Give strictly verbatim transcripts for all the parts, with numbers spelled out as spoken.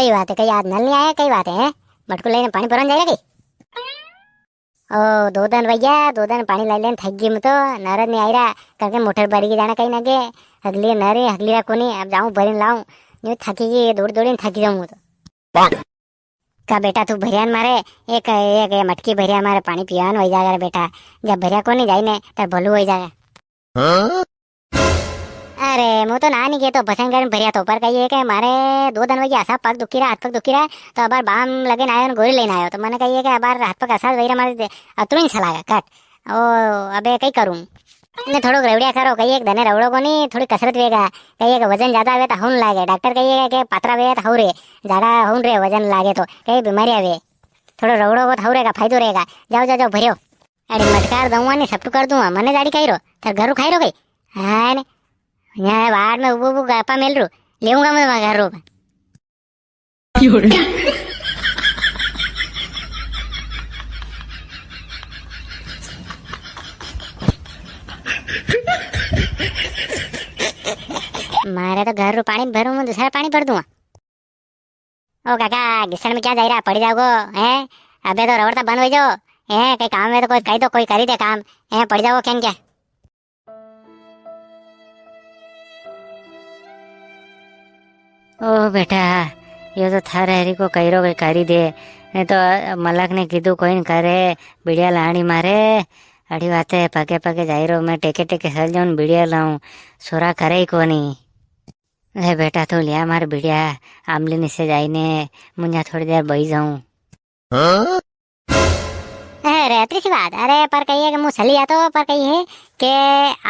कई बात है, कई आज नल नी आया, कई बात है, हैं? मटको लेने पाणी भरन जाएगा कई? ओ, दो दन भैया, दो दन पाणी लाई लेन थक गई मैं तो, नरद नी आई रहा, करके मोटर भरी की जाना कई ना के, अगली नरे, अगली रा कोनी, अब जाऊं भरीन लाऊं, न्यू थकी गई, दौड़ दौड़ी थकी जाऊं मैं तो। का बेटा तू भरियान मारे, एक, एक, एक मटकी भरिया मारे पाणी पीवान वही जागा रे बेटा, जब भरिया कोनी जाई ने, तर भलू वही जागा। हाँ? अरे, मु तो ना नी केतो, पसंद कर भरिया तो, पर कई है के मारे दो दन वही असा पग दुखी रहा, हाथ पग दुखी रहा, तो अबार बाम लगे ना आयो ने गोरी लेने आयो, तो मने कही है के अबार हाथ पग असा वही रहा मारे दे-, अतुरी नी सलागा, कट। ओ, अबे कई करूं? ने थोड़ो रवड़िया करो, कई एक दने रवड़ो कोनी, थोड़ी कसरत वेगा, कई एक वजन ज्यादा आवे तो हौन लागे, डॉक्टर कही है के पातरा वे तो हौ रे, ज्यादा हौन रे वजन लागे तो, कई बीमारी आवे, थोड़ो रवड़ो को तो हौ रेगा, फायदो रेगा, जाओ, जाओ, जाओ, भरियो। अरे मटकार दूंगा ने सपटू कर दूंगा, मने जाड़ी खाई रो, थार घर रू खाई रो कई? हाँ ने, यहाँ वार्ड में उबो उबो गप्पा मेल रू, लेऊंगा मैं घर रू। मारे तो घर रू पाणी भरूं, मैं दूसरा पाणी भर दूंगा। ओ काका, घिसण में क्या जाई रहा, पड़ी जाओगो, हैं? अबे तो रवड़ता बंद हो जाओ, हैं? कई काम में तो कोई कही दो, कोई करी दे काम, हैं? पड़ी जाओगो केन क्या? ओ बेटा, यो तो थारे हरी को कही रो के करी दे, नी तो मलक ने कीधु कोई न करे, बिड़िया लाणी मारे, अड़ी बात है, पगे पगे जाई रो, मैं टेके टेके चल जाऊं, बिड़िया लाऊं, सोरा करे ही कोनी। ले बेटा, तू लिया मार बिड़िया, आमली नीचे जाई ने, मुंजा थोड़ी देर बही जाऊं। हाँ? अरे, अतरी सी बात। अरे, पर कही है कि मुंह सली जातो, पर कही है कि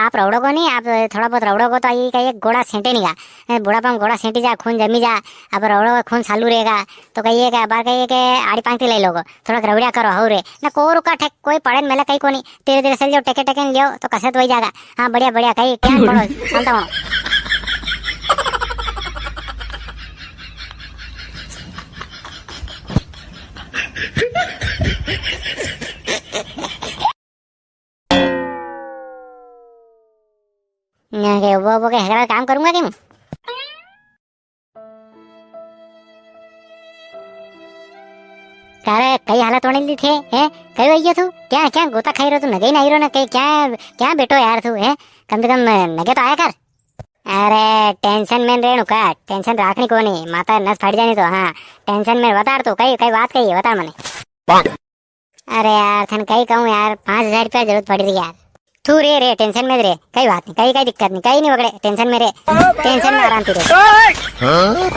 आप रवड़ो को नी, आप थोड़ा बहुत रवड़ो को तो आई कही गोड़ा सेंटे नी गा। ए, बुढ़ापा में गोड़ा सेंटी जा, खून जमी जा, अब रवड़ो को खून चालू रेगा, तो कही है कि अबार कही है कि आड़ी पांगती ले लोगो, थोड़ा रवड़िया करो, हौ रे। ना को रुका ठेक, कोई पड़े न मेले कही कोनी, धीरे धीरे चल जाओ, टेके टेके न लियो, तो कसरत वही जागा। हाँ, बढ़िया, बढ़िया, कही, क्या पड़ो, चलता हूँ। ना के वो, वो के हगरा काम करूंगा कि मैं? अरे, कई हालत वणी ली थे, हैं? कई वही गयो तू? क्या, क्या गोता खाई रो तू? नगे ही नी आई रो ना, कई क्या, क्या बेटो यार तू, हैं? कम से कम नगे तो आया कर। अरे, टेंशन में रेणु का, टेंशन राखणी कोनी, माता नस फट जानी तो, हाँ, टेंशन में बता तू, कई, कई बात कही, बता मने। अरे यार, थन कई कहूँ यार, पाँच हजार रुपया जरूरत पड़ी री यार। तू रे, रे, टेंशन में रे, कई बात नी, कई, कई दिक्कत नी, कई नी वगड़े, टेंशन में रे, टेंशन में आराम थी रे। हाँ?